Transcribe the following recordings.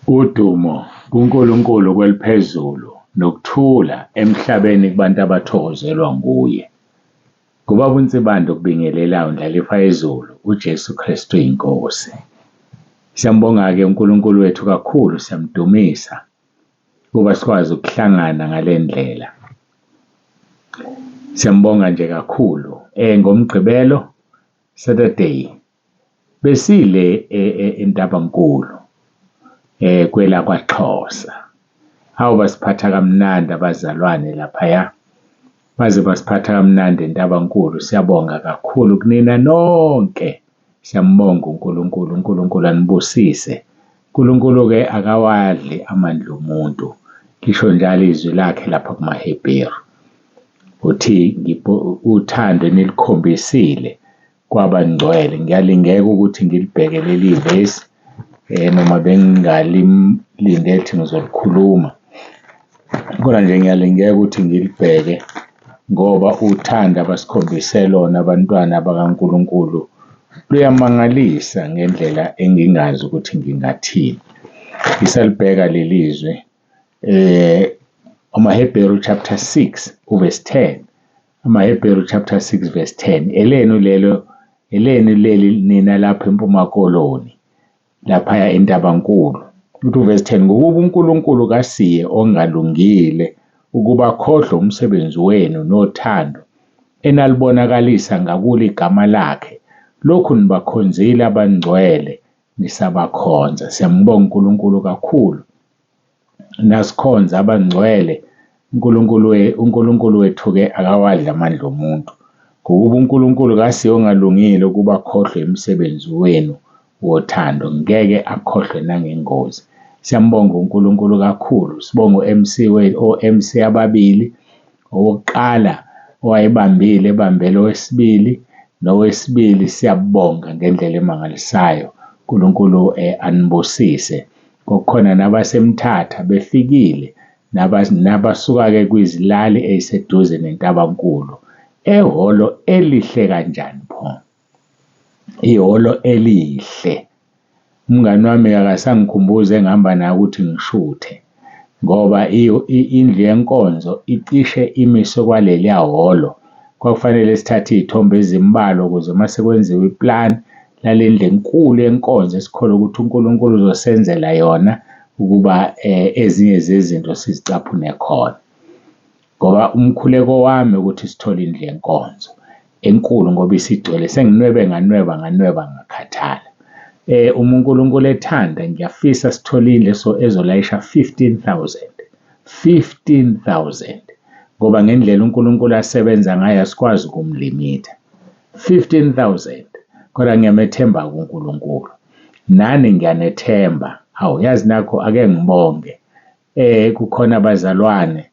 Udumo kuNkulunkulu kweliphezulu nokuthula emhlabeni kubantu abathokozelwa nguye. Ngubaba uNsibande okubingelelayo ndlalifa yezulu uJesu Kristu iNkosi. Siyambonga-ke uNkulunkulu wethu kakhulu, siyamdumisa ukuba sikwazi ukuhlangana ngale ndlela. Siyambonga nje kakhulu. NgoMgqibelo, Saturday, besile eNtabankulu kwelakwaXhosa. Hawu, basiphatha kamnandi abazalwane laphaya, baze basiphatha kamnandi eNtabankulu. Siyabonga kakhulu kunina nonke. Siyambonga uNkulunkulu, uNkulunkulu anibusise. uNkulunkulu-ke akawadli amandla omuntu, lisho njalo izwi lakhe lapha kumaHebheru. Uthi uthando enilikhombisile kwabangcwele. Ngiyalingeka ukuthi ngilibheke leli vesi noma bengingalilindele ukuthi ngizolikhuluma, kodwa nje ngiyalingeka ukuthi ngilibheke ngoba uthando abasikhombise lona abantwana bakaNkulunkulu luyamangalisa ngendlela engingazi ukuthi ngingathini. Ngisalibheka leli zwi amaHebheru chapter 6 uverse 10, amaHebheru chapter 6 verse 10. Elenu lelo, elenu leli nina lapha eMpuma Koloni, laphaya eNtabankulu. Uthi uverse 10, ngokuba uNkulunkulu kasiye ongalungile ukuba akhohlwe umsebenzi wenu nothando enalibonakalisa ngakulo igama lakhe, lokhu nibakhonzile abangcwele nisabakhonza. Siyambonga uNkulunkulu kakhulu. Nasikhonza abangcwele, uNkulunkulu wethu-ke akawadli amandla omuntu. Ngokuba uNkulunkulu kasiye ongalungile ukuba akhohlwe imisebenzi wenu wothando, ngeke akhohlwe nangengozi. Siyambonga uNkulunkulu kakhulu. Sibonga u-M C o-M C ababili, owokuqala owayebambile ebambele owesibili, nowesibili siyabonga ngendlela emangalisayo. uNkulunkulu anibusise. Kokukhona nabaseMthatha befikile, nabasuka-ke kwizilali ey'seduze neNtabankulu. Ehholo elihle kanjani pho? Ihholo elihle. Umngani wami akasangikhumbuzi engihamba naye ukuthi ngishuthe ngoba indlu yenkonzo icishe imise kwaleliya hholo. Kwakufanele sithathe iy'thombe ezimbalwa ukuze uma sekwenziwa iplani lale ndlu enkulu yenkonzo esikholwa ukuthi uNkulunkulu uzosenzela yona ukuba ezinye zezinto sizicaphune khona. Ngoba umkhuleko wami ukuthi sithole indlu yenkonzo enkulu ngoba isigcwele, senginwebe nganweba nganweba ngakhathala. Uma uNkulunkulu ethanda ngiyafisa sithole indlu ezolayisha 15,000, 15,000 ngoba ngendlela uNkulunkulu asebenza ngayo asikwazi ukumlimitha. 15,000 kodwa ngiyamethemba uNkulunkulu. Nani ngiyanethemba. Hawu, yazi nakho ake ngibonge. Kukhona abazalwane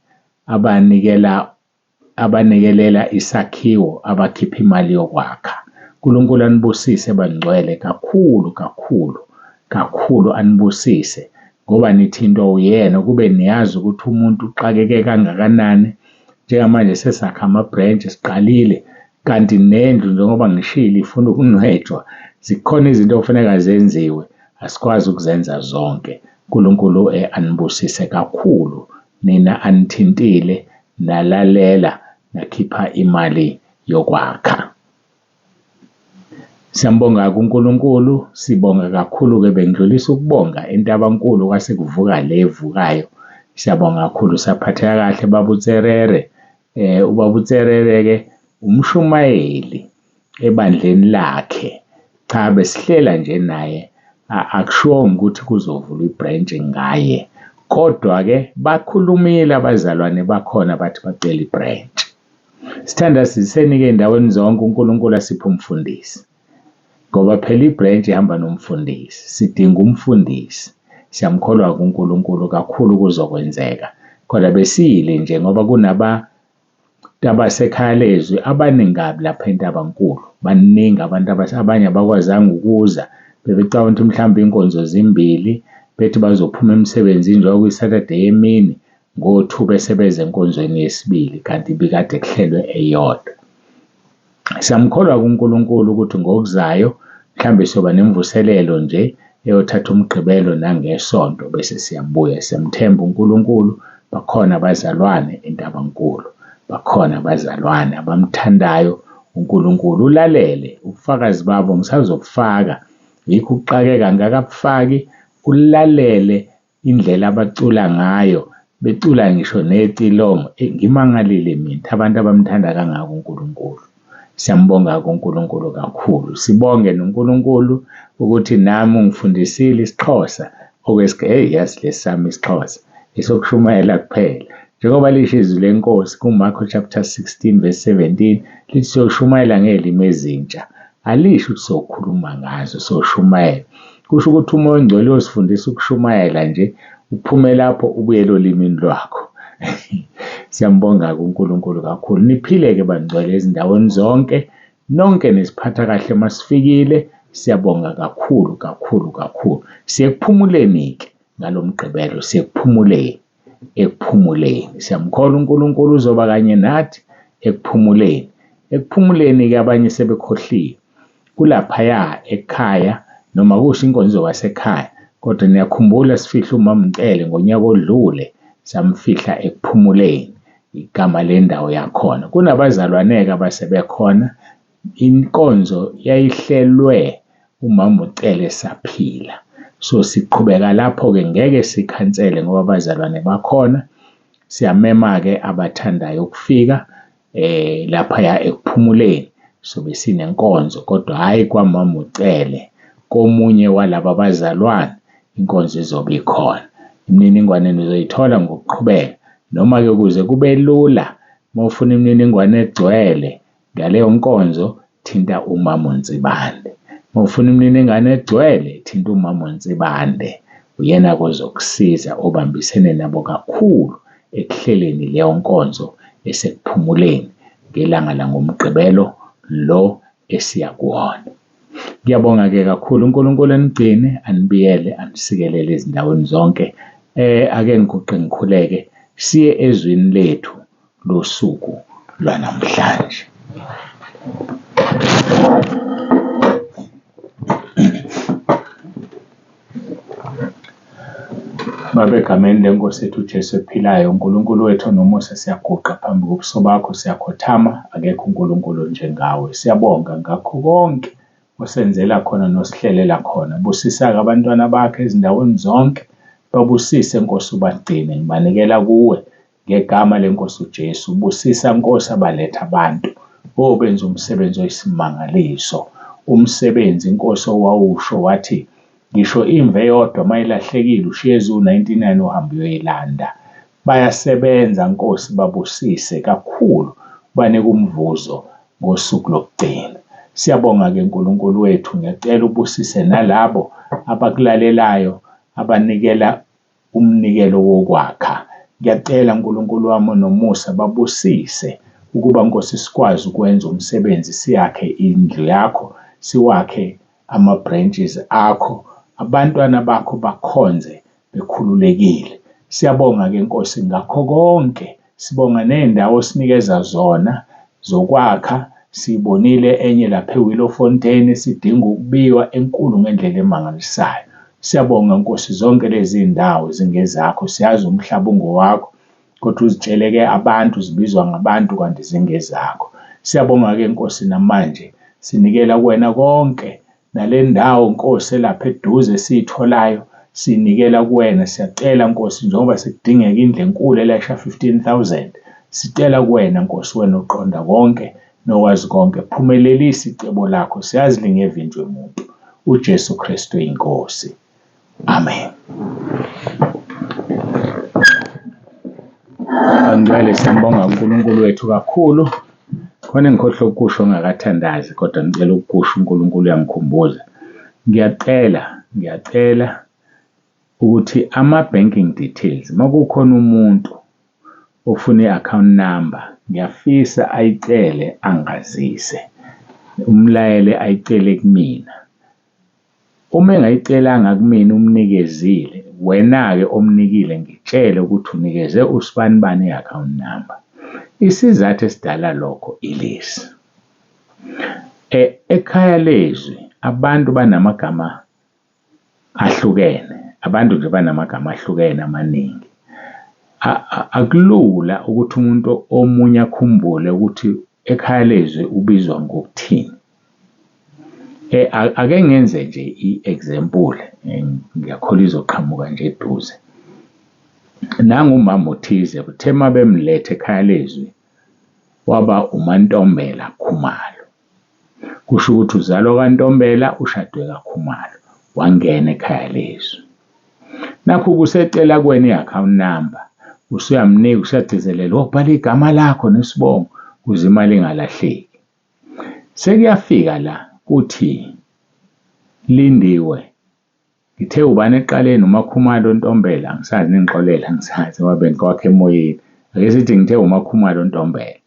abanikelela isakhiwo, abakhipha imali yokwakha. uNkulunkulu anibusise bangcwele kakhulu kakhulu kakhulu, anibusise ngoba nithintwa uyena, kube niyazi ukuthi umuntu uxakeke kangakanani. Njengamanje sesakha ama-branch, siqalile, kanti nendlu njengoba ngishilo ifuna ukunwetshwa. Zikhona izinto okufuneka zenziwe, asikwazi ukuzenza zonke. uNkulunkulu anibusise kakhulu nina anithintile nalalela nakhipha imali yokwakha. Siyambonga uNkulunkulu, sibonga kakhulu-ke, bengidlulisa ukubonga eNtabankulu kwase kuvuka le evukayo. Siyabonga kakhulu, saphatheka kahle baba uTserere. Ubaba uTserere-ke umshumayeli ebandleni lakhe. Cha, besihlela nje naye, akushiwongo ukuthi kuzovulwa ibhrentshi ngaye. Kodwa-ke bakhulumile abazalwane bakhona bathi bacela ibhrentshi. Sithanda sisenike ey'ndaweni zonke uNkulunkulu asiphe umfundisi. Ngoba phela ibhrentshi ihamba nomfundisi, sidinga umfundisi. Siyamkholwa uNkulunkulu kakhulu kuzokwenzeka. Kodwa besiyile nje ngoba kunabantu abasekhaya lezwi abaningi kabi lapha eNtabankulu. Baningi abantu abanye abakwazanga ukuza, bebecabanga ukuthi mhlawumbe iy'nkonzo zimbili, bethi bazophuma emsebenzini njengoba kuyi-Saturday emini, ngo-two bese beza enkonzweni yesibili, kanti ibikade kuhlelwe eyodwa. Siyamkholwa uNkulunkulu ukuthi ngokuzayo mhlawumbe siyoba nemvuselelo nje Eyothatha uMgqibelo nangeSonto bese siyabuya. Siyamthemba uNkulunkulu, bakhona abazalwane eNtabankulu, bakhona abazalwane abamthandayo uNkulunkulu. Ulalele ubufakazi babo ngisazobufaka, yikho ukuxakeka angikakabufaki. Ulalele indlela abacula ngayo, becula ngisho necilongo. Eyi, ngimangalile mina abantu abamthanda kangaka uNkulunkulu. Siyambonga-ke uNkulunkulu kakhulu. Sibonge noNkulunkulu ukuthi nami ungifundisile isiXhosa hey, yazi lesi sami isiXhosa esokushumayela kuphela. Njengoba lisho izwi lenkosi kuMarko chapter 16 verse 17 lithi siyoshumayela ngey'limi ezintsha. Alisho ukuthi sokhuluma ngazo, soshumayela. Kusho ukuthi uMoya oNgcwele uyosifundisa ukushumayela nje, uphume lapho ubuyele olimini lwakho. Siyambonga-ke uNkulunkulu kakhulu. Niphile-ke bangcwele ezindaweni zonke, nonke nisiphatha kahle masifikile. Siyabonga kakhulu kakhulu kakhulu. Siye ekuphumuleni-ke ngalo Mgqibelo, siye ekuphumuleni, ekuphumuleni. Siyamkholwa uNkulunkulu uzoba kanye nathi ekuphumuleni. Ekuphumuleni-ke abanye sebekhohliwe, kulaphaya ekhaya noma kusho inkonzo izoba sekhaya, kodwa niyakhumbula sifihle umama uMcele ngonyaka odlule, samfihla ekuphumuleni, igama lendawo yakhona. Kunabazalwane-ke abasebekhona, inkonzo yayihlelwe umama uCele esaphila. So siqhubeka lapho-ke, ngeke sikhansele ngoba abazalwane bakhona. Siyamema-ke abathandayo ukufika laphaya ekuphumuleni, sobe sinenkonzo kodwa hhayi kwamama uCele, komunye walaba bazalwane inkonzo izobe ikhona. Imininingwane nizoyithola ngokuqhubeka noma-ke ukuze kube lula uma ufuna imininingwane egcwele ngaleyo nkonzo, thinta umama uNsibande. Uma ufuna imininingwane egcwele, thinta umama uNsibande. Uyena-ke ozokusiza obambisene nabo kakhulu ekuhleleni leyo nkonzo esekuphumuleni ngelanga langoMgqibelo lo esiya kuwona. Ngiyabonga-ke kakhulu, uNkulunkulu anigcine, anibiyele, anisikelele ezindaweni zonke. Ake ngiguqe ngikhuleke siye ezwini lethu losuku lwanamhlanje. Baba, egameni lenkosi ethu uJesu ephilayo, uNkulunkulu wethu onomusa, siyaguqa phambi kobuso bakho, siyakhothama, akekho uNkulunkulu onjengawe. Siyabonga ngakho konke osenzela khona nosihlelela khona. Busisa-ke abantwana bakho ezindaweni zonke, babusise Nkosi, ubagcine. Ngibanikela kuwe ngegama lenkosi uJesu. Busisa Nkosi abaletha abantu, oh benza umsebenzi oyisimangaliso, umsebenzi Nkosi owawusho wathi ngisho imvu eyodwa uma ilahlekile ushiye eziwu-99 uhambe uyoyilanda. Bayasebenza Nkosi, babusise kakhulu, banike umvuzo ngosuku lokugcina. Siyabonga-ke Nkulunkulu wethu, ngiyacela ubusise nalabo abakulalelayo abanikela umnikelo wokwakha. Ngiyacela Nkulunkulu wami onomusa, babusise ukuba Nkosi sikwazi ukwenza umsebenzi, siyakhe indlu yakho, siwakhe ama-branches akho, abantwana bakho bakhonze bekhululekile. Siyabonga-ke Nkosi ngakho konke, sibonga ney'ndawo osinikeza zona zokwakha. Siyibonile enye lapha eWillowfontein esidinga ukubiywa, enkulu ngendlela emangalisayo. Siyabonga Nkosi, zonke lezi zindawo zingezakho, siyazi umhlaba ungowakho, kodwa uzitsheleke abantu, zibizwa ngabantu kanti zingezakho. Siyabonga-ke Nkosi namanje, sinikela kuwena konke, nale ndawo Nkosi elapha eduze esiyitholayo siyinikela kuwena. Siyacela Nkosi, njengoba sekudingeka indlu enkulu elayisha 15,000, sicela kuwena Nkosi, wena oqonda konke nokwazi konke, phumelelisa icebo lakho, siyazi lingevinjwe muntu. uJesu Kristu iNkosi. Amen. Bangcwele, siyambonga uNkulunkulu wethu kakhulu. Khona engikhohlwa ukusho ngakathandazi kodwa ngicela ukukusho, uNkulunkulu uyangikhumbuza. Ngiyacela, ngiyacela ukuthi ama-banking details, uma kukhona umuntu ofuna i-account number, ngiyafisa ayicele angazise, umlayele ayicele kumina. Uma engayicelanga kumina umnikezile, wena-ke omnikile ngitshele ukuthi unikeze usibanibani i-account number. Isizathu esidala lokho ilesi, ekhaya lezwi abantu banamagama ahlukene. Abantu nje banamagama ahlukene amaningi. Akulula ukuthi umuntu omunye akhumbule ukuthi ekhaya lezwi ubizwa ngokuthini. Ake ngenze nje i-example, ngiyakholwa izoqhamuka nje eduze. Nangu umama othize, kuthe uma bemletha ekhaya lezwi waba uMaNtombela Khumalo. Kusho ukuthi uzalwa kwaNtombela, ushadwe kaKhumalo, wangena ekhaya lezwi. Nakhu usecela kuwena i-account number, usuyamnika usuyagcizelela, oh bhala igama lakho nesibongo ukuze imali ingalahleki. Sekuyafika la kuthi Lindiwe, ngithe ubani ekuqaleni uMaKhumalo Ntombela, angisazi ningixolele angisazi ngoba bengikwakha emoyeni. Ake sithi ngithe uMaKhumalo Ntombela.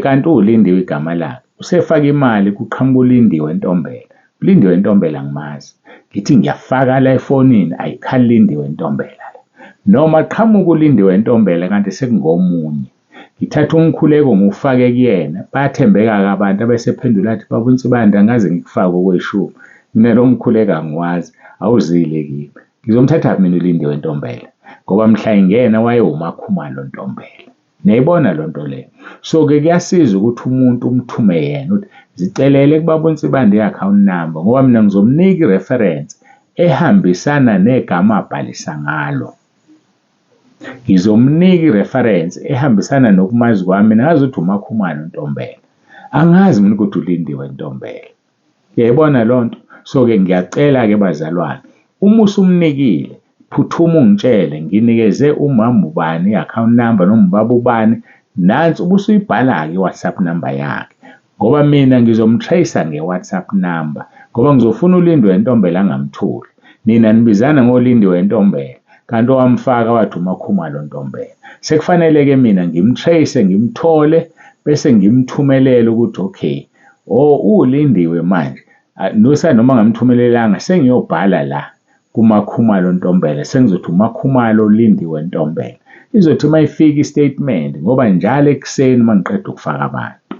Kanti uLindiwe igama lakhe. Usefaka imali kuqhamuka uLindiwe Ntombela. ULindiwe Ntombela angimazi. Ngithi ngiyafaka la efonini ayikhali Lindiwe Ntombela la. Noma qhamuka uLindiwe Ntombela kanti sekungomunye. Ngithatha umkhuleko ngiwufake kuyena. Bayathembeka-ke abantu abesephendula athi baba uNsibande angikaze ngikufake okweshumi. Mina lo mkhuleko angiwazi, awuzile kimi. Ngizomthathaphi mina uLindiwe Ntombela ngoba mhla ingena wayewuMaKhumalo Ntombela. Niyayibona loo nto leyo? So-ke kuyasiza ukuthi umuntu umthume yena ukuthi zicelele kubaba uNsibande i-account number ngoba mina ngizomnika i-reference ehambisana negama abhalisa ngalo. Ngizomnika i-reference ehambisana nokumazi kwami. Mina ngazi ukuthi uMaKhumalo Ntombela, angazi mina ukuthi uLindiwe Ntombela. Uyayibona loo nto? So-ke ngiyacela-ke bazalwane, uma usumnikile phuthuma ungitshele nginikeze umama ubani i-account number noma ubaba ubani, nansi ubusuyibhala-ke i-WhatsApp number yakhe ngoba mina ngizomtrace-a nge-WhatsApp number ngoba ngizofuna uLindiwe Ntombela angamtholi. Nina nibizana ngoLindiwe Ntombela kanti owamfaka wathi uMaKhumalo Ntombela. Sekufanele-ke mina ngimtrace ngimthole bese ngimthumelele ukuthi okay, oh uLindiwe manje nusa noma ngamthumelelanga sengiyobhala la kuMaKhumalo Ntombela sengizothi uMaKhumalo Lindiwe Ntombela. Izothi uma ifika i-statement ngoba njalo ekuseni uma ngiqeda ukufaka abantu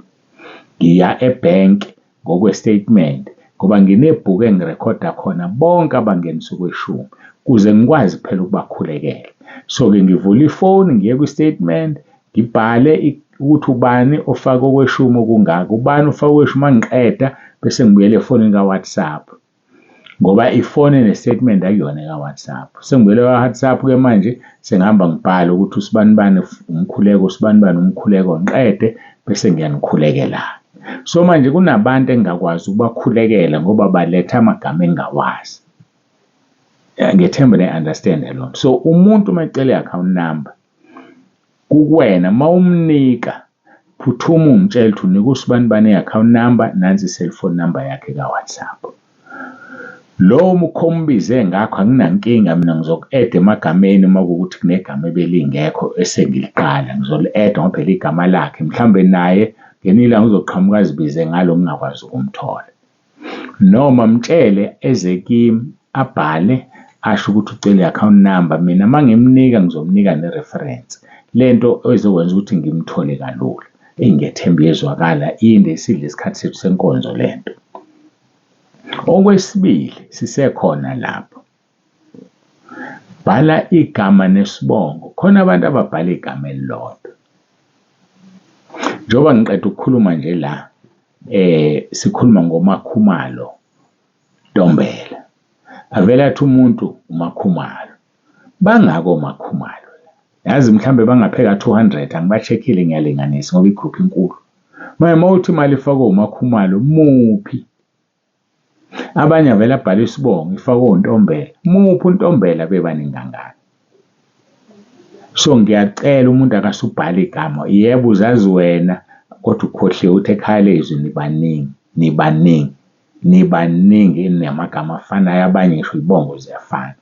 ngiya ebhenki ngokwe-statement ngoba nginebhuku engirekhoda khona bonke abangenisa okweshumi kuze ngikwazi phela ukubakhulekela. So-ke ngivula ifoni ngiye kwi-statement ngibhale ukuthi ubani ofake okweshumi okungaka, ubani ofake okweshumi. Uma ngiqeda bese ngibuyela efonini ka-WhatsApp ngoba ifoni ene-statement akuyona eka-WhatsApp. Sengibuyele ka-WhatsApp-ke manje sengihamba ngibhale ukuthi usibanibani umkhuleko, usibanibani umkhuleko, ngiqede bese ngiyanikhulekela. So manje kunabantu engingakwazi ukubakhulekela ngoba baletha amagama engingawazi. Ngiyethemba niyayi-understand-a loo nto. So umuntu uma ecela i-account number kukuwena uma umnika phuthuma ungitshele ukuthi unika usibanibani i-account number, nansi i-cellphone number yakhe ka-WhatsApp. Lowo ombize ngakho anginankinga mina ngizoku-add-a emagameni uma kuwukuthi kunegama ebelingekho esengiliqala ngizoli-add-a ngoba phela igama lakhe mhlawumbe naye ngelinye ilanga uzoqhamuka azibize ngalo ngingakwazi ukumthola. Noma mtshele eze kimi abhale asho ukuthi ucela i-account number, mina uma ngimnika ngizomnika ne-reference le nto ezokwenza ukuthi ngimthole kalula. Eyi ngiyethemba iyezwakala inde isidla isikhathi sethu senkonzo le nto. Okwesibili sisekhona lapho, bhala igama nesibongo. Khona abantu ababhala igama elilodwa. Njengoba ngiqeda ukukhuluma nje la sikhuluma ngoMaKhumalo Ntombela. Avele athi umuntu uMaKhumalo. Bangaki oMaKhumalo la? Yazi mhlambe bangapheka 200 angiba-check-ile ngiyalinganisa ngoba i-group inkulu. Manje uma uthi imali ifakwe uMaKhumalo muphi? Abanye avele abhale isibongo ifakwe uNtombela. Muphi uNtombela bebaningi kangaka? So ngiyacela umuntu akasubhale igama. Yebo uzazi wena kodwa ukhohliwe ukuthi ekhaya lezwi nibaningi, nibaningi, nibaningi ninamagama afanayo abanye ngisho izibongo ziyafana.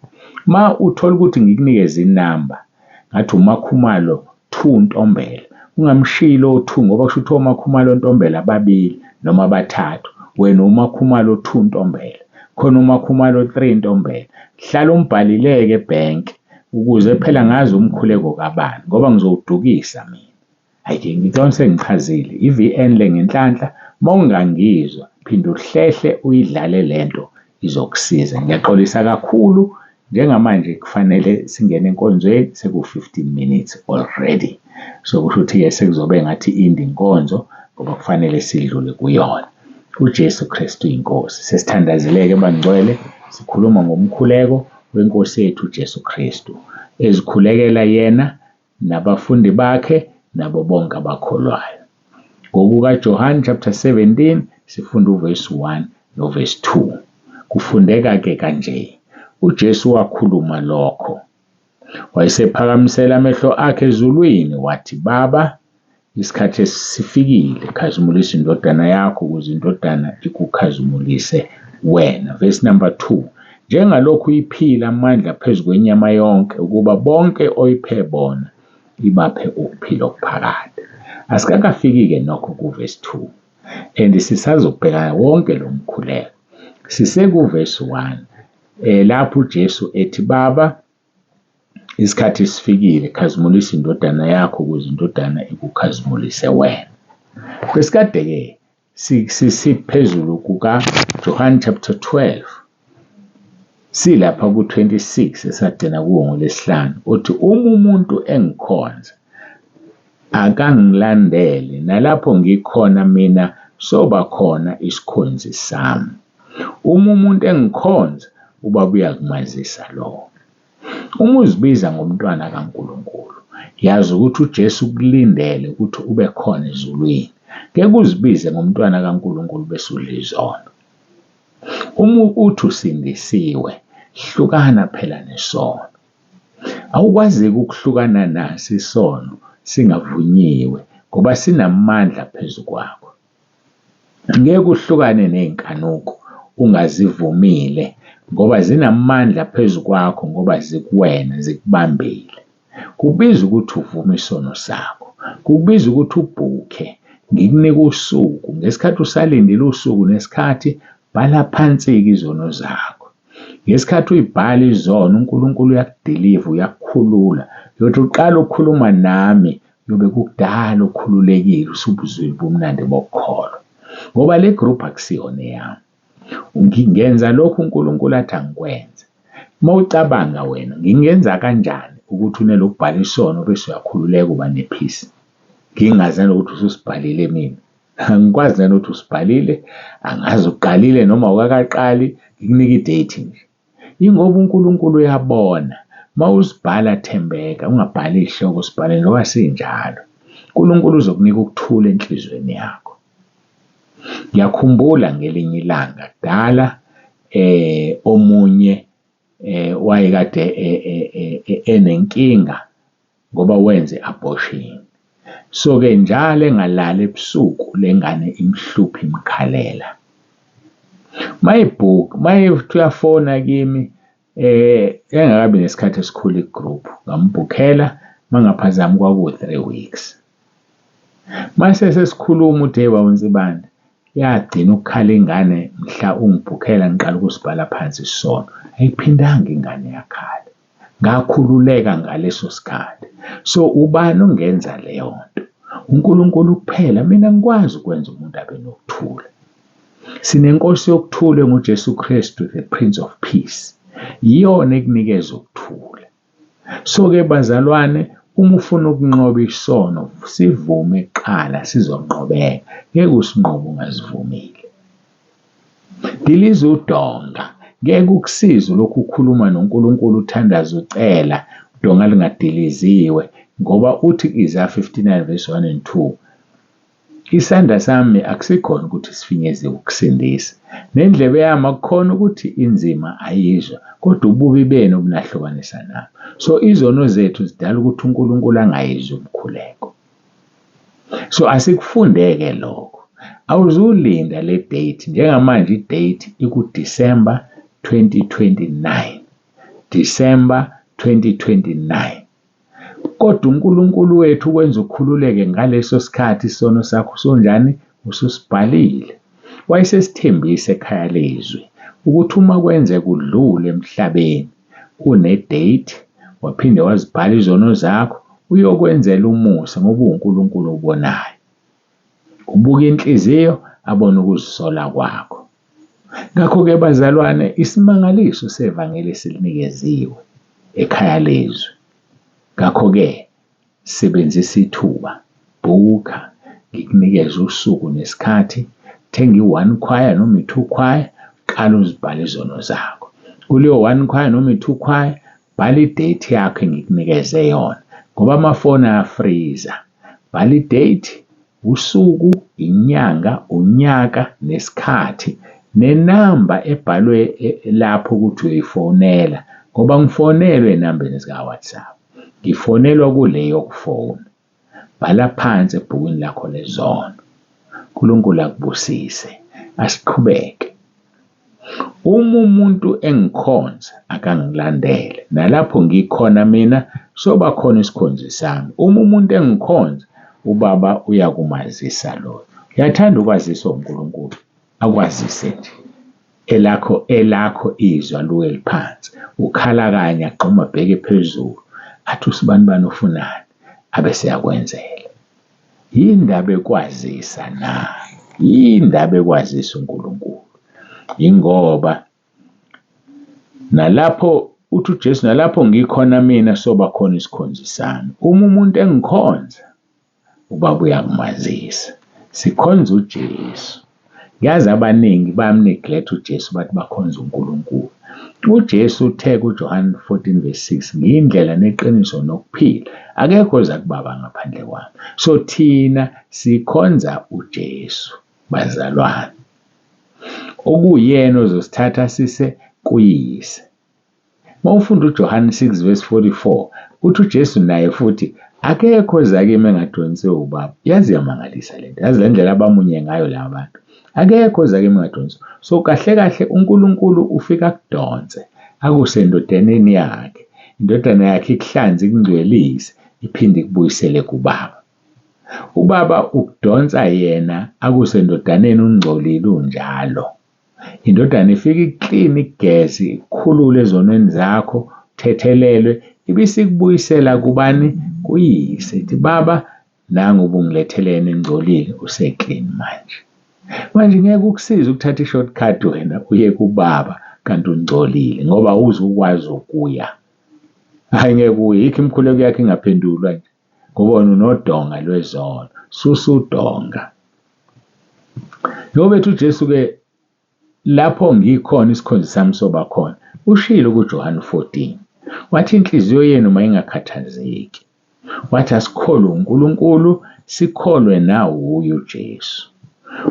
Uma uthola ukuthi ngikunikeze inamba ngathi uMaKhumalo 2 Ntombela, ungamshiyi lowo 2 ngoba kusho ukuthi oMaKhumalo Ntombela ababili noma abathathu. Wena uMaKhumalo 2 Ntombela, khona uMaKhumalo 3 Ntombela. Hlala umbhalile-ke ebhenki ukuze phela ngazi umkhuleko kabani ngoba ngizowudukisa mina. Hhayi-ke ngicabanga sengichazile, i-V_N le ngenhlanhla uma ungangizwa phinde uhlehle uyidlale le nto izokusiza. Ngiyaxolisa kakhulu, njengamanje kufanele singene enkonzweni seku-15 minutes already. So kusho ukuthi-ke sekuzobe ngathi inde inkonzo ngoba kufanele sidlule kuyona. UJesu Kristu iNkosi. Sesithandazile-ke bangcwele, sikhuluma ngomkhuleko weNkosi yethu uJesu Kristu ezikhulekela yena nabafundi bakhe nabo bonke abakholwayo. NgokukaJohane chapter 17 sifunda uvesi 1 novesi 2. Kufundeka-ke kanje: uJesu wakhuluma lokho, wayesephakamisela amehlo akhe ezulwini wathi, Baba, isikhathi sifikile, khazimulisa indodana yakho ukuze indodana ikukhazimulise wena. Verse number 2, njengalokhu uyiphile amandla phezu kwenyama yonke, ukuba bonke oyiphe bona ibaphe ukuphila okuphakade. Asikakafiki-ke nokho kuvesi 2 and sisazobheka wonke lo mkhuleko. Sisekuvesi 1 lapho uJesu ethi, Baba, isikhathi sifikile, khazimulisa indodana yakho ukuze indodana ikukhazimulise wena. Besikade-ke siphezulu kukaJohane chapter 12, silapha ku-26 esagcina kuwo ngoLwesihlanu, uthi uma umuntu engikhonza akangilandele, nalapho ngikhona mina soba khona isikhonzi sami. Uma umuntu engikhonza, uBaba uyakumazisa lowo. Uma uzibiza ngomntwana kaNkulunkulu, yazi ukuthi uJesu ukulindele ukuthi ube khona ezulwini. Ngeke uzibize ngomntwana kaNkulunkulu bese udla izono. Uma uthi usindisiwe, hlukana phela nesono. Awukwazeki ukuhlukana naso isono singavunyiwe ngoba sinamandla phezu kwakho. Ngeke uhlukane ney'nkanuko ungazivumile ngoba zinamandla phezu kwakho ngoba zikuwena, zikubambile. Kubiza ukuthi uvume isono sakho, kubiza ukuthi ubhukhe, ngikunika usuku. Ngesikhathi usalindile usuku nesikhathi, bhala phansi-ke izono zakho. Ngesikhathi uyibhala izono, uNkulunkulu uyakudiliva, uyakukhulula. Uyothi uqala ukukhuluma nami, uyobe kukudala ukhululekile, usubuzwile ubumnandi bokukholwa. Ngoba le group akusiyona eyami. Ngingenza lokhu uNkulunkulu athi angikwenze. Uma ucabanga wena, ngingenza kanjani ukuthi unelokubhala isono bese uyakhululeka uba ne-peace? Ngingazi nanokuthi ususibhalile mina. Angikwazi nanokuthi usibhalile, angazi uqalile noma awukakaqali, ngikunika i-date nje. Yingoba uNkulunkulu uyabona. Uma usibhala thembeka, ungabhali iy'hloko, sibhale njengoba sinjalo. uNkulunkulu uzokunika ukuthula enhliziyweni yakho. Ngiyakhumbula ngelinye ilanga kudala omunye wayekade enenkinga ngoba wenze i-abortion. So-ke njalo engalali ebusuku le ngane imhluphe imkhalela. Mayebhuka, mayethi uyafona kimi engakabi nesikhathi esikhulu i-group, ngambhukhela mangaphazami kwaku-3 weeks. Mase sesikhuluma uthi, hey baba Nsibande, yagcina ukukhala ingane mhla ungibhukhela ngiqala ukusibhala phansi isono. Ayiphindanga ingane yakhala. Ngakhululeka ngaleso sikhathi. So ubani ongenza leyo nto? uNkulunkulu kuphela. Mina ngikwazi ukwenza umuntu abe nokuthula. Sinenkosi yokuthula enguJesu Kristu, the Prince of Peace. Iyona ekunikeza ukuthula. So-ke bazalwane, uma ufuna ukunqoba isono, sivume kuqala sizonqobeka. Ngeke usinqobe ungazivumile. Diliza udonga. Ngeke ukusize lokhu ukhuluma noNkulunkulu uthandaza ucela udonga lingadiliziwe ngoba uthi Isaiah 59 verse 1 and 2 isandla sami akusikhona ukuthi sifinyeze ukusindisa, nendlebe yami akukhona ukuthi inzima ayizwa, kodwa ububi benu obunahlukanisa nami. So izono zethu zidala ukuthi uNkulunkulu angayizwa umkhuleko. So asikufundeke lokho. Awuzulinda le date, njengamanje i-date iku-December 2029. December 2029. Kodwa uNkulunkulu wethu ukwenza ukhululeke ngaleso sikhathi isono sakho usunjani? Ususibhalile. Wayesesithembisa ekhaya lezwi ukuthi uma kwenzeka udlule emhlabeni une-date, waphinde wazibhala izono zakho, uyokwenzela umusa ngoba uwuNkulunkulu obonayo. Ubuka inhliziyo abone ukuzisola kwakho. Ngakho-ke bazalwane, isimangaliso sevangeli silinikeziwe ekhaya lezwi. Ngakho-ke sebenzisa ithuba, bhukha, ngikunikeze usuku nesikhathi, thenga i-one choir noma i-two choir, qala uzibhale izono zakho. Kuleyo one choir noma i-two choir, bhala i-date yakho engikunikeze yona ngoba amafoni ayafriza. Bhala i-date, usuku, inyanga, unyaka nesikhathi nenamba ebhalwe lapho ukuthi uyoyifonela ngoba ngifonelwe ey'nambeni zika-WhatsApp, ngifonelwa kule yokufona. Bhala phansi ebhukwini lakho lezono. uNkulunkulu akubusise. Asiqhubeke. Uma umuntu engikhonza akangilandele, nalapho ngikhona mina soba khona isikhonzi sami. Uma umuntu engikhonza, uBaba uyakumazisa loyo. Uyathanda ukwaziswa uNkulunkulu, akwazise nje. Elakho elakho izwi aluweli phansi. Ukhala kanye agxume abheke phezulu, athi usibanibani ufunani, abese eyakwenzela. Yini ndaba ekwazisa na? Yini ndaba ekwazisa uNkulunkulu? Yingoba nalapho uthi uJesu nalapho ngikhona mina soba khona isikhonzi sami. Uma umuntu engikhonza, uBaba uyakumazisa. Sikhonza uJesu. Ngiyazi abaningi bayamneglect uJesu bathi bakhonza uNkulunkulu. UJesu uthe kuJohane 14 verse 6, ngiyindlela neqiniso nokuphila. Akekho oza kuBaba ngaphandle kwami. So thina sikhonza uJesu bazalwane. Okuyena ozosithatha sise kuyise. Uma ufunda uJohane 6 verse 44 uthi uJesu naye futhi akekho oza kimi engadonsiwe ubaba. Yazi iyamangalisa lento. Yazi le ndlela abamunye ngayo laba bantu. Akekho oza kimi engadonsiwe. So kahle kahle uNkulunkulu ufika akudonse akuse endodaneni yakhe. Indodana yakhe ikuhlanze ikungcwelise iphinde ikubuyisele kubaba. Ubaba ukudonsa yena akuse endodaneni ungcolile unjalo. Indodana ifike ikukline ikugeze ikukhulule ezonweni zakho uthethelelwe ibisikubuyisela kubani? Kuyise. Ithi baba nangu ubungilethele yena engcolile use-clean manje. Manje ngeke ukusize ukuthatha i-shortcut wena uye kubaba kanti ungcolile ngoba awuzukwazi ukuya. Hhayi ngeke uye, yikho imikhuleko yakho ingaphendulwa nje ngoba wena unodonga lwezono. Susa udonga. Njengoba ethi uJesu-ke lapho ngikhona isikhonzi sami soba khona, ushilo kuJohane 14. Wathi inhliziyo yenu mayingakhathazeki. Wathi asikholwe uNkulunkulu, sikholwe nawuye uJesu.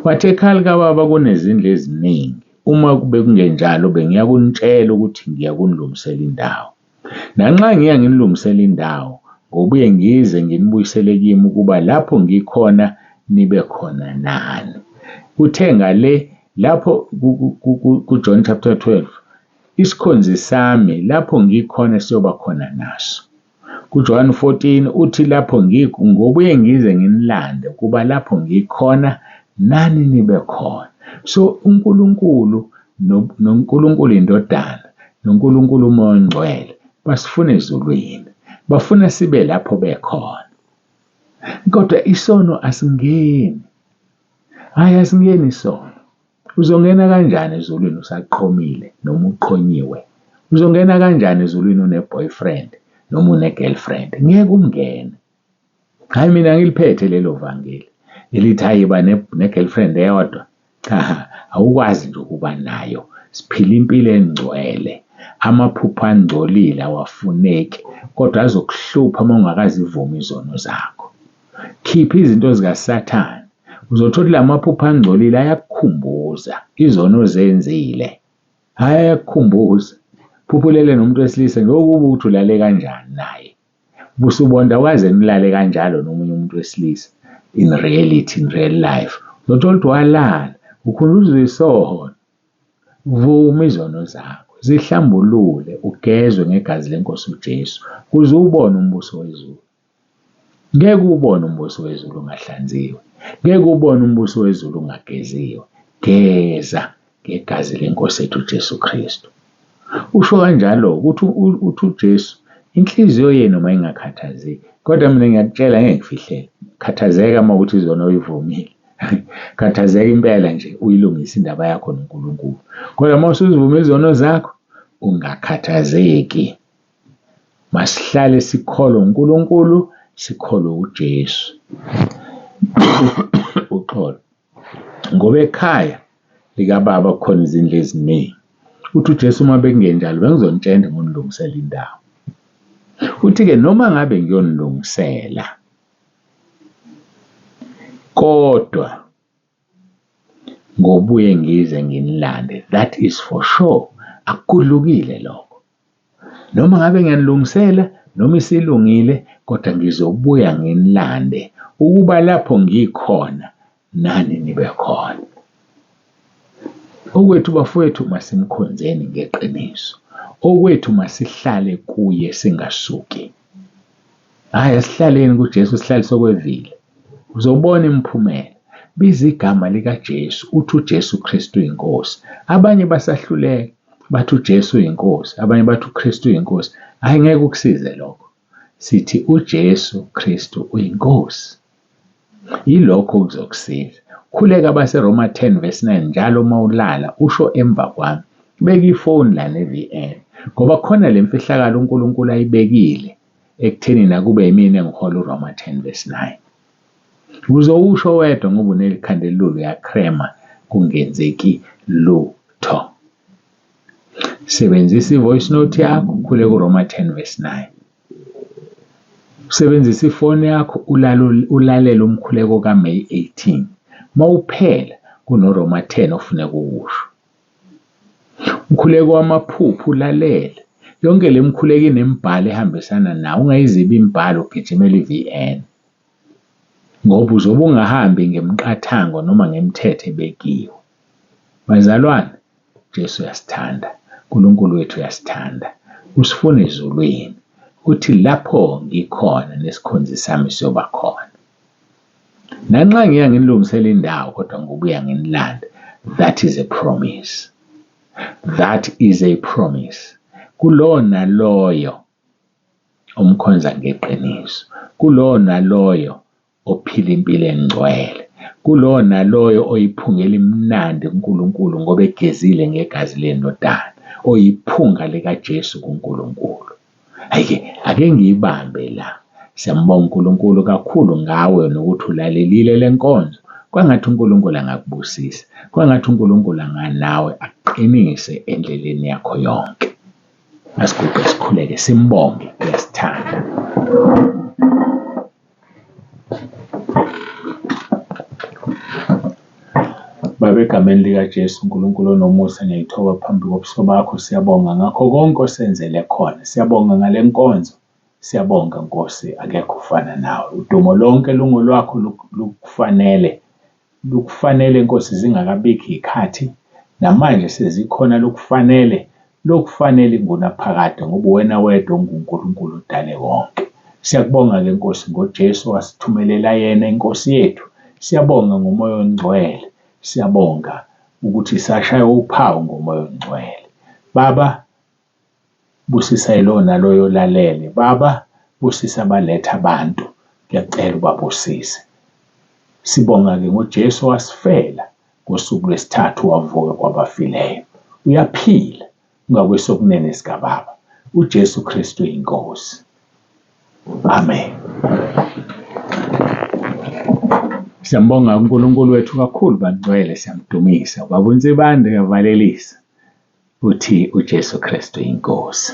Wathi ekhaya likaBaba kunezindlu eziningi. Uma bekungenjalo bengiyakunitshela ukuthi ngiyakunilungisela indawo. Nanxa ngiya nginilungisela indawo, ngobuye ngize nginibuyisele kimi ukuba lapho ngikhona nibe khona nani. Uthe ngale lapho kuJohn chapter 12, isikhonzi sami lapho ngikhona siyoba khona naso. KuJohane 14 uthi lapho ngobuye ngize nginilande kuba lapho ngikhona nani nibe khona. So uNkulunkulu noNkulunkulu iNdodana noNkulunkulu uMoya oNgcwele basifuna ezulwini. Bafuna sibe lapho bekhona. Kodwa isono asingeni. Hhayi asingeni isono. Uzongena kanjani ezulwini usaqhomile noma uqhonyiwe? Uzongena kanjani ezulwini une-boyfriend noma une-girlfriend? Ngeke ungene. Hhayi mina angiliphethe lelo vangeli elithi hhayi yiba ne-girlfriend eyodwa. Cha, awukwazi nje ukuba nayo. Siphila impilo engcwele. Amaphupho angcolile awafuneki kodwa azokuhlupha uma ungakazivumi izono zakho. Khipha izinto zikaSathane. Uzothola ukuthi la maphupho angcolile ayakukhumbuza izono ozenzile. Hhayi ayakukhumbuza. Phupha ulele nomuntu wesilisa nje okubi ukuthi ulale kanjani naye. Ubusubonda awukaze nilale kanjalo nomunye umuntu wesilisa in reality, in real life. Uzothola ukuthi walala, ukhunjuzwa isono. Vuma izono zakho, zihlambulule, ugezwe ngegazi leNkosi uJesu, ukuze uwubone umbuso wezulu. Ngeke uwubone umbuso wezulu ungahlanziwe. Ngeke uwubone umbuso wezulu ungageziwe. Geza ngegazi leNkosi yethu uJesu Kristu. Usho kanjalo ukuthi uthi uJesu inhliziyo yenu mayingakhathazeki. Kodwa mina ngiyakutshela ngeke ngifihlele. Khathazeka uma ukuthi izono uyivumile. Khathazeka impela nje uyilungise indaba yakho noNkulunkulu. Kodwa uma usuzivuma izono zakho, ungakhathazeki. Masihlale sikholwe uNkulunkulu, sikholwe uJesu. Uxolo. Ngoba ekhaya likaBaba kukhona izindlu eziningi. Uthi uJesu uma bekungenjalo bengizonitshela ngonilungisela indawo. Uthi-ke noma ngabe ngiyonilungisela kodwa ngobuye ngize nginilande, that is for sure. Akugudlukile lokho. Noma ngabe ngiyanilungisela noma isilungile kodwa ngizobuya nginilande ukuba lapho ngikhona nani nibe khona. Okwethu bafowethu masimkhonzeni ngeqiniso. Okwethu masihlale kuye singasuki. Hhayi, asihlaleni kuJesu sihlale sokwevile. Uzobona imiphumela. Biza igama likaJesu, uthi uJesu Kristu uyinkosi. Abanye basahluleka, bathi uJesu uyinkosi, abanye bathi uKristu uyinkosi. Hhayi, ngeke ukusize lokho. Sithi uJesu Kristu uyinkosi. Yilokho okuzokusiza. Khuleka abaseRoma 10 verse 9 njalo uma ulala usho emva kwami. Beka ifoni la ne-VN ngoba khona le mfihlakalo uNkulunkulu ayibekile ekutheni nakube yimina engihola uRoma 10 verse 9. Uzowusho wedwa ngoba unelikhanda elilula uyakrema kungenzeki lutho. Sebenzisa i-voice note yakho ukhuleke uRoma 10 verse 9. Usebenzise ifoni yakho ulalele umkhuleko kaMeyi 18. Mawuphela kunoRoma 10 ofuneka uwusho. Umkhuleko wamaphupho ulalele. Yonke le mikhuleko inemibhalo ehambisana nawo. Ungayizibi imibhalo ugijimela i-VN. Ngoba uzobe ungahambi ngemiqathango noma ngemithetho ebekiwe. Bazalwane, uJesu uyasithanda, uNkulunkulu wethu uyasithanda, usifuna ezulwini. Uthi lapho ngikhona nesikhonzi sami siyoba khona. Nanxa ngiya nginilungisela indawo kodwa ngobuya nginilande. That is a promise. That is a promise. Kulowo naloyo omkhonza ngeqiniso, kulowo naloyo ophila impilo engcwele, kulowo naloyo oyiphunga elimnandi kuNkulunkulu ngoba egezile ngegazi lendodana, oyiphunga likaJesu kuNkulunkulu. Hhayi-ke, ake ngiyibambe la. Siyambonga uNkulunkulu kakhulu ngawe nokuthi ulalelile le nkonzo. Kwangathi uNkulunkulu angakubusisa, kwangathi uNkulunkulu anganawe akuqinise endleleni yakho yonke. Asiguqe sikhuleke simbonge, uyasithanda. Baba, egameni likaJesu, uNkulunkulu onomusa, ngiyayithoba phambi kobuso bakho. Siyabonga ngakho konke osenzele khona. Siyabonga ngale nkonzo. Siyabonga Nkosi, akekho ofana nawe. Udumo lonke lungolwakho, lukufanele. Lukufanele Nkosi zingakabikho iy'khathi, namanje sezikhona lukufanele. Lukufanele ingunaphakade ngoba uwena wedwa onguNkulunkulu odale konke. Siyakubonga-ke Nkosi ngoJesu wasithumelela yena iNkosi yethu. Siyabonga ngoMoya oNgcwele. Siyabonga ukuthi sashaywa uphawu ngoMoya oNgcwele. Baba, busisa yilowo naloyo olalele. Baba, busisa abaletha abantu. Ngiyacela ubabusise. Sibonga-ke ngoJesu owasifela ngosuku lwesithathu wavuka kwabafileyo. Uyaphila ungakwesokunene sikaBaba. uJesu Kristu iNkosi. Amen. Siyambonga uNkulunkulu wethu kakhulu bangcwele, siyamdumisa. Ubaba uNsibande uyavalelisa. Uthi uJesu Kristu iNkosi.